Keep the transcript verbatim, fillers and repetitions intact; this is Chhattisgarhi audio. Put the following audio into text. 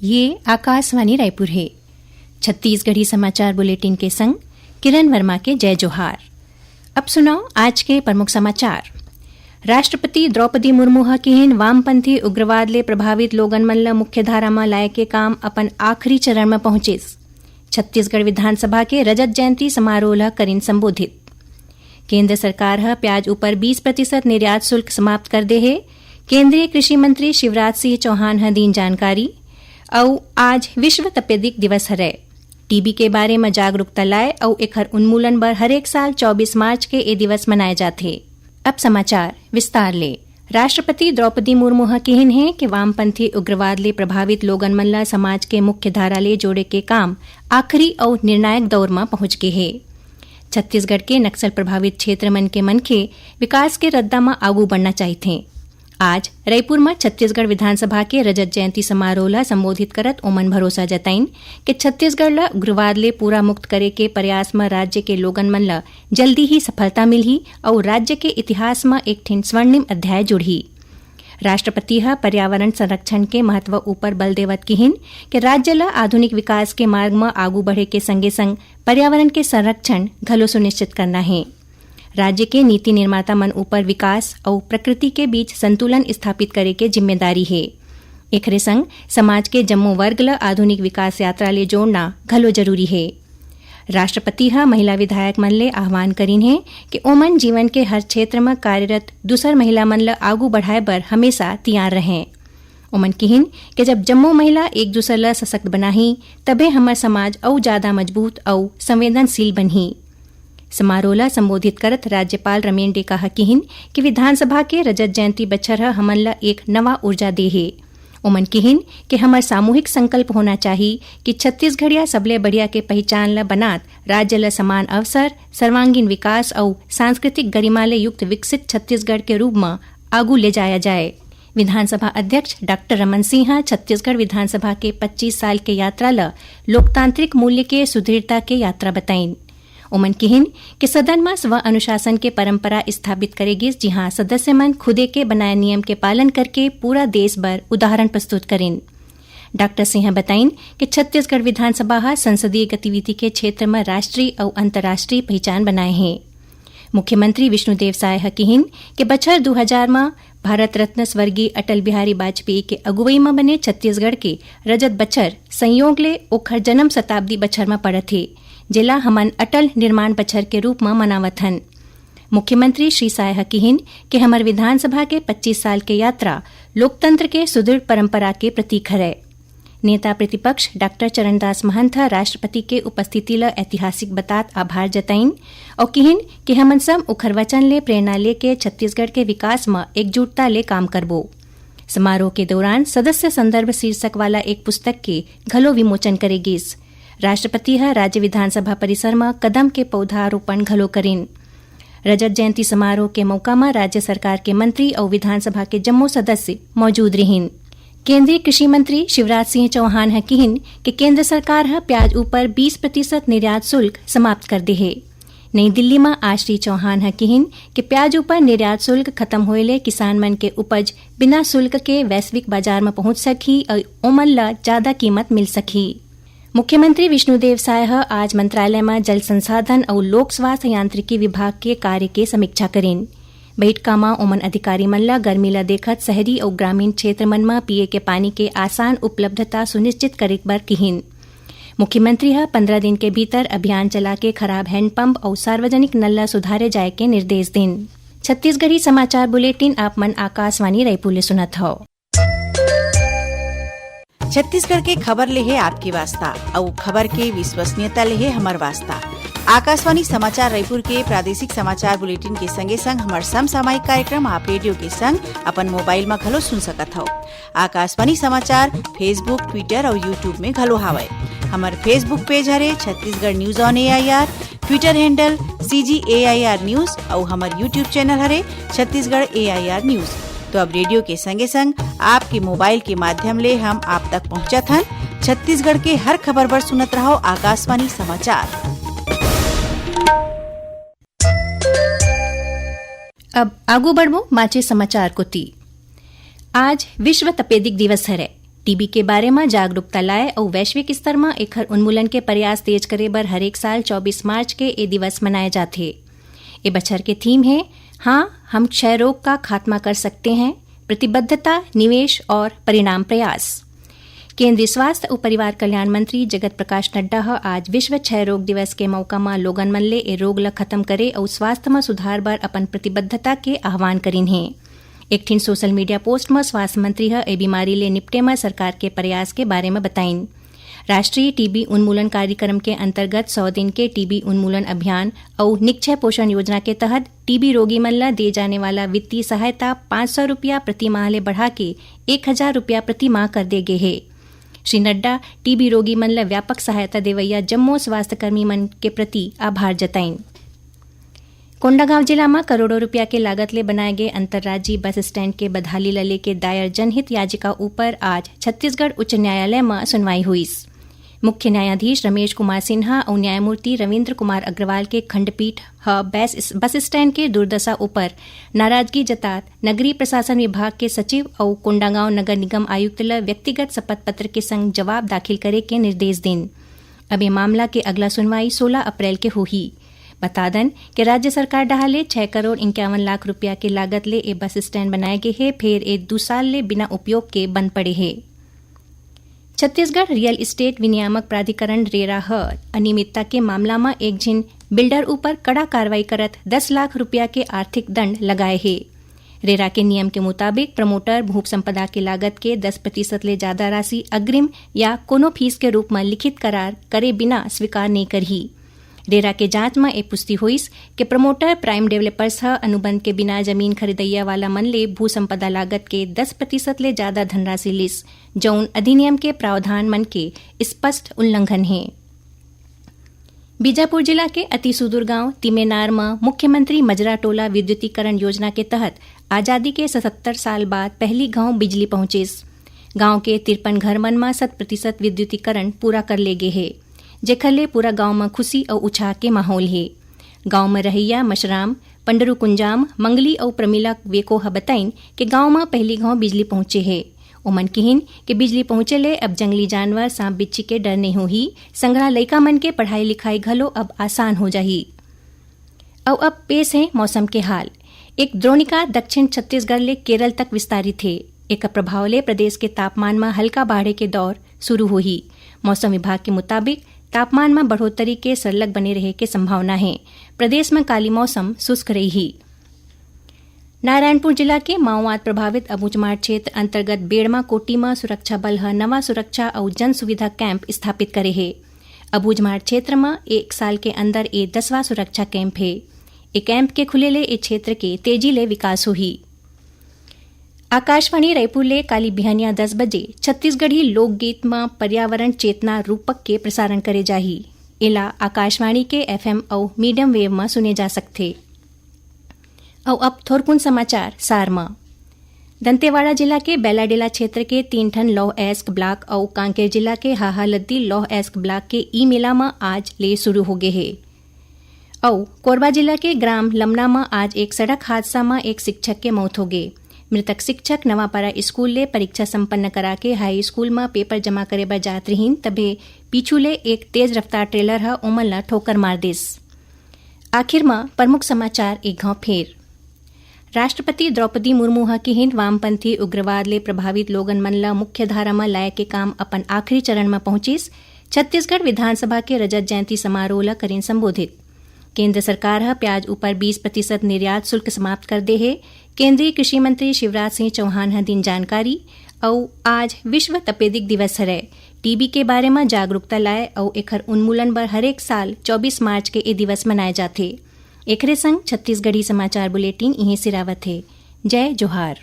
ये आकाशवाणी रायपुर हे। छत्तीसगढ़ी समाचार बुलेटिन के संग किरण वर्मा के जय जोहार। अब सुनव आज के प्रमुख समाचार। राष्ट्रपति द्रौपदी मुर्मू ह किहिन, वामपंथी उग्रवाद ले प्रभावित लोगन मन ल मुख्य धारा म लाए के काम अपन आखिरी चरण म पहुंचिस। छत्तीसगढ़ विधानसभा के रजत जयंती समारोह ल करिन संबोधित। केंद्र सरकार ह प्याज ऊपर बीस प्रतिशत निर्यात शुल्क समाप्त कर दे हे। केंद्रीय कृषि मंत्री शिवराज सिंह चौहान ह दीन जानकारी। अउ आज विश्व तपेदिक दिवस हरय। टीबी के बारे म जागरूकता लाए अउ एखर उन्मूलन बर हरेक साल चौबीस मार्च के ए दिवस मनाए जाथे। अब समाचार विस्तार ले। राष्ट्रपति द्रौपदी मुर्मू ह किहिन हे कि वामपंथी उग्रवाद ले प्रभावित लोगन मन ल समाज के मुख्य धारा ले जोड़े के काम आखिरी अउ निर्णायक दौर म पहुंच गे हे। छत्तीसगढ़ के नक्सल प्रभावित क्षेत्र मन के मनखे विकास के रद्दा म आगू बढ़ना चाहिथे। आज रायपुर म छत्तीसगढ़ विधानसभा के रजत जयंती समारोह ल संबोधित करत ओमन भरोसा जताइन कि छत्तीसगढ़ ल उग्रवाद ले पूरा मुक्त करे के प्रयास म राज्य के लोगन मन ल जल्दी ही सफलता मिलही अउ राज्य के इतिहास म एक ठिन स्वर्णिम अध्याय जुड़ही। राष्ट्रपति ह पर्यावरण संरक्षण के महत्व ऊपर बल देवत किहिन कि राज्य ल आधुनिक विकास के मार्ग म आगू बढ़े के संगे-संग पर्यावरण के संरक्षण घलो सुनिश्चित करना हे। राज्य के नीति निर्माता मन ऊपर विकास अउ प्रकृति के बीच संतुलन स्थापित करे के जिम्मेदारी हे। एखरे संग समाज के जम्मो वर्ग ल आधुनिक विकास यात्रा ले जोड़ना घलो जरूरी हे। राष्ट्रपति ह महिला विधायक मन ले आह्वान करिन हे कि ओमन जीवन के हर क्षेत्र म कार्यरत दूसर महिला मन ल आगू बढ़ाए बर हमेशा तियार रहें। ओमन किहिन कि जब जम्मो महिला एक दूसर ल सशक्त बनाही, तभे हमर समाज अउ जादा मजबूत अउ संवेदनशील बनही। समारोह ल संबोधित करत राज्यपाल रमेन डेका ह किहिन कि विधानसभा के रजत जयंती बछर ह हमन ल एक नवा ऊर्जा दे हे। ओमन किहिन कि हमर सामूहिक संकल्प होना चाही कि छत्तीसगढ़िया सबले बढ़िया के पहिचान ल बनात राज्य ल समान अवसर, सर्वांगीण विकास अउ सांस्कृतिक गरिमा ले युक्त विकसित छत्तीसगढ़ के रूप म आगू ले जाया जाए। विधानसभा अध्यक्ष डॉक्टर रमन सिंह ह छत्तीसगढ़ विधानसभा के पच्चीस साल के यात्रा ल लोकतांत्रिक मूल्य के सुदृढ़ता के यात्रा बताइन। ओमन किहिन कि सदन म स्व अनुशासन के परंपरा स्थापित करे गिस, जिहां सदस्य मन खुदे के बनाए नियम के पालन करके पूरा देश बर उदाहरण प्रस्तुत करिन। डॉक्टर सिंह बताइन कि छत्तीसगढ़ विधानसभा ह संसदीय गतिविधि के क्षेत्र म राष्ट्रीय अउ अंतर्राष्ट्रीय पहिचान बनाए हे। मुख्यमंत्री विष्णुदेव साय ह किहिन कि बछर दू हजार म भारत रत्न स्वर्गीय अटल बिहारी वाजपेयी के अगुवई म बने छत्तीसगढ़ के रजत बछर संयोग ले ओखर जन्म शताब्दी बछर म पड़त हे, जेला हमन अटल निर्माण बछर के रूप म मनावत हन। मुख्यमंत्री श्री साय ह किहिन कि हमर विधानसभा के पच्चीस साल के यात्रा लोकतंत्र के सुदृढ़ परंपरा के प्रतीक हरय। नेता प्रतिपक्ष डॉक्टर चरणदास महंत ह राष्ट्रपति के उपस्थिति ल ऐतिहासिक बतात आभार जताइन अउ किहिन कि हमन सब उखर वचन ले प्रेरणा लेके छत्तीसगढ़ के विकास म एकजुटता ले काम करबो। समारोह के दौरान सदस्य संदर्भ शीर्षक वाला एक पुस्तक के घलो विमोचन करे गिस। राष्ट्रपति ह राज्य विधानसभा परिसर म कदम के पौधारोपण घलो करिन। रजत जयंती समारोह के मौका म राज्य सरकार के मंत्री अउ विधानसभा के जम्मो सदस्य मौजूद रिहिन। केंद्रीय कृषि मंत्री शिवराज सिंह चौहान ह किहिन कि केंद्र सरकार ह प्याज ऊपर बीस प्रतिशत निर्यात शुल्क समाप्त कर दे हे। नई दिल्ली म आज श्री चौहान ह किहिन कि प्याज ऊपर निर्यात शुल्क खत्म होए ले किसान मन के उपज बिना शुल्क के वैश्विक बाजार म पहुंच सकही अउ ओमन ल जादा कीमत मिल सकही। मुख्यमंत्री विष्णुदेव साय ह आज मंत्रालय म जल संसाधन अउ लोक स्वास्थ्य यांत्रिकी विभाग के कार्य के समीक्षा करिन। बइठका म ओमन अधिकारी मन ल गर्मी ल देखत शहरी अउ ग्रामीण क्षेत्र मन म पीए के पानी के आसान उपलब्धता सुनिश्चित करे बर किहिन। मुख्यमंत्री ह पंद्रह दिन के भीतर अभियान चला के खराब हैंडपंप अउ सार्वजनिक नल ल सुधारे जाए के निर्देश दिन। छत्तीसगढ़ी समाचार बुलेटिन आप मन आकाशवाणी रायपुर ले सुनत हव। छत्तीसगढ़ के खबर ले हे आपके वास्ता, अउ खबर के विश्वसनीयता ले हे हमर वास्ता। आकाशवाणी समाचार रायपुर के प्रादेशिक समाचार बुलेटिन के संगे संग हमर समसामयिक कार्यक्रम आप रेडियो के संग अपन मोबाइल म घलो सुन सकत हव। आकाशवाणी समाचार Facebook, Twitter अउ YouTube में घलो हावय। हमर Facebook पेज हरे Chhattisgarh news on AIR, Twitter handle CG AIR news अउ हमर YouTube चैनल हरे छत्तीसगढ़ एआईआर न्यूज। तो अब रेडियो के संगे संग आपके मोबाइल के माध्यम ले हम आप तक पहुंचत हन। छत्तीसगढ़ के हर खबर बर सुनत रहव आकाशवाणी समाचार। अब आगू बढ़बो बांचे समाचार कोति। आज विश्व तपेदिक दिवस हरय। टीबी के बारे म जागरूकता लाए अउ वैश्विक स्तर म एखर उन्मूलन के प्रयास तेज करे बर हरेक साल चौबीस मार्च के ए दिवस मनाए जाथे। ए बछर के थीम हे, हाँ, हम क्षय रोग का खात्मा कर सकते हैं, प्रतिबद्धता, निवेश और परिणाम प्रयास। केंद्रीय स्वास्थ्य अउ परिवार कल्याण मंत्री जगत प्रकाश नड्डा ह आज विश्व क्षय रोग दिवस के मौका म लोगन मन ले ए रोग ल खत्म करे अउ स्वास्थ्य म सुधार बर अपन प्रतिबद्धता के आह्वान करिन हे। एक ठिन सोशल मीडिया पोस्ट म स्वास्थ्य मंत्री ह ए बीमारी ले निपटे म सरकार के प्रयास के बारे म बताइन। राष्ट्रीय टीबी उन्मूलन कार्यक्रम के अंतर्गत सौ दिन के टीबी उन्मूलन अभियान अउ निक्षय पोषण योजना के तहत टीबी रोगी मन ल दिए जाने वाला वित्तीय सहायता पाँच सौ रुपया प्रति माह ले बढ़ा के एक हजार रुपया प्रति माह कर दे गे हे। श्री नड्डा टीबी रोगी मन ल व्यापक सहायता देवइया जम्मो स्वास्थ्यकर्मी मन के प्रति आभार जताइन। कोंडागांव जिला म करोड़ों रुपया के लागत ले बनाए गे अंतर्राज्यीय बस स्टैंड के बदहाली ल लेके दायर जनहित याचिका ऊपर आज छत्तीसगढ़ उच्च न्यायालय म सुनवाई होइस। मुख्य न्यायाधीश रमेश कुमार सिन्हा अउ न्यायमूर्ति रविंद्र कुमार अग्रवाल के खंडपीठ ह बस, बस स्टैंड के दुर्दशा ऊपर नाराजगी जतात नगरीय प्रशासन विभाग के सचिव अउ कोंडागांव नगर निगम आयुक्त ल व्यक्तिगत शपथ पत्र के संग जवाब दाखिल करे के निर्देश दिन। अब ये मामला के अगला सुनवाई सोलह अप्रैल के होही। बता दन कि राज्य सरकार डहार ले छह करोड़ इक्यावन लाख रुपया के लागत ले ए बस स्टैंड बनाए गे हे, फेर ए दू साल ले बिना उपयोग के बंद पड़े हे। छत्तीसगढ़ रियल एस्टेट विनियामक प्राधिकरण रेरा ह अनियमितता के मामला म एक झिन बिल्डर ऊपर कड़ा कार्रवाई करत दस लाख रुपया के आर्थिक दंड लगाए हे। रेरा के नियम के मुताबिक प्रमोटर भू संपदा के लागत के दस प्रतिशत ले जादा राशि अग्रिम या कोनो फीस के रूप म लिखित करार करे बिना स्वीकार नइ करही। रेरा के जांच म ए पुष्टि होइस के प्रमोटर प्राइम डेवलपर्स ह अनुबंध के बिना जमीन खरीदइया वाला मन ले भू संपदा लागत के दस प्रतिशत ले जादा धनराशि लिस, जउन अधिनियम के प्रावधान मन के स्पष्ट उल्लंघन हे। बीजापुर जिला के अति सुदूर गांव तिमेनार म मुख्यमंत्री मजरा टोला विद्युतीकरण योजना के तहत आजादी के सतहत्तर साल बाद पहली घांव बिजली पहुंचिस। गांव के तिरपन घर मन म शत प्रतिशत विद्युतीकरण पूरा कर ले गे हे, जेखर ले पूरा गांव म खुशी अउ उछाह के माहौल हे। गांव म रहइया मशराम, पंडरू कुंजाम, मंगली अउ प्रमिला वेको ह बताइन के गांव म पहली घांव बिजली पहुंचे हे। ओमन किहिन के बिजली पहुंचे ले अब जंगली जानवर, सांप बिच्छी के डर नइ होही, संगरा लइका मन के पढ़ाई लिखाई घलो अब आसान हो जाही। अउ अब पेश हे मौसम के हाल। एक द्रोणिका दक्षिण छत्तीसगढ़ ले केरल तक विस्तारित हे। एकर प्रभाव ले प्रदेश के तापमान म हल्का बाढ़े के दौर शुरू होही। मौसम विभाग के मुताबिक तापमान म बढ़ोतरी के सरलग बने रहे के संभावना हे। प्रदेश म काली मौसम शुष्क रही। नारायणपुर जिला के माओवाद प्रभावित अबूझमाड़ क्षेत्र अंतर्गत बेड़मा कोटी म सुरक्षा बल ह नवा सुरक्षा अउ जन सुविधा कैंप स्थापित करे हे। अबूझमाड़ क्षेत्र म एक साल के अंदर ए दसवां सुरक्षा कैंप हे। ए कैंप के खुले ले ए क्षेत्र के तेजी ले विकास होही। आकाशवाणी रायपुर ले काली बिहनिया दस बजे छत्तीसगढ़ी लोकगीत म पर्यावरण चेतना रूपक के प्रसारण करे जाही। एला आकाशवाणी के एफएम अउ मीडियम वेव म सुने जा सकथे। अउ अब थोरकुन समाचार सार म। दंतेवाड़ा जिला के बैलाडेला क्षेत्र के तीन ठन लौह अयस्क ब्लॉक अउ कांकेर जिला के हाहालद्दी लौह अयस्क ब्लॉक के ई मेला म आज ले शुरू हो गे हे। अउ कोरबा जिला के ग्राम लमना म आज एक सड़क हादसा म एक शिक्षक के मौत हो गे। मृतक शिक्षक नवापारा स्कूल ले परीक्षा संपन्न करा के हाई स्कूल म पेपर जमा करे बर जात रिहीन, तभे पीछू ले एक तेज रफ्तार ट्रेलर ह ओमन ला ठोकर मार दिस। आखिर म प्रमुख समाचार एक घांव फेर। राष्ट्रपति द्रौपदी मुर्मू ह किहिन, वामपंथी उग्रवाद ले प्रभावित लोगन मन ल मुख्यधारा म लाए के काम अपन आखिरी चरण म पहुंचिस। छत्तीसगढ़ विधानसभा के रजत जयंती समारोह ल करिन संबोधित। केंद्र सरकार ह प्याज ऊपर बीस प्रतिशत निर्यात शुल्क समाप्त कर दे हे। केंद्रीय कृषि मंत्री शिवराज सिंह चौहान ह दिन जानकारी। अउ आज विश्व तपेदिक दिवस हरय। टीबी के बारे म जागरूकता लाए अउ एखर उन्मूलन बर हरेक साल चौबीस मार्च के ए दिवस मनाए जाथे। एखरे संग छत्तीसगढ़ी समाचार बुलेटिन इहें सिरावत हे। जय जोहार।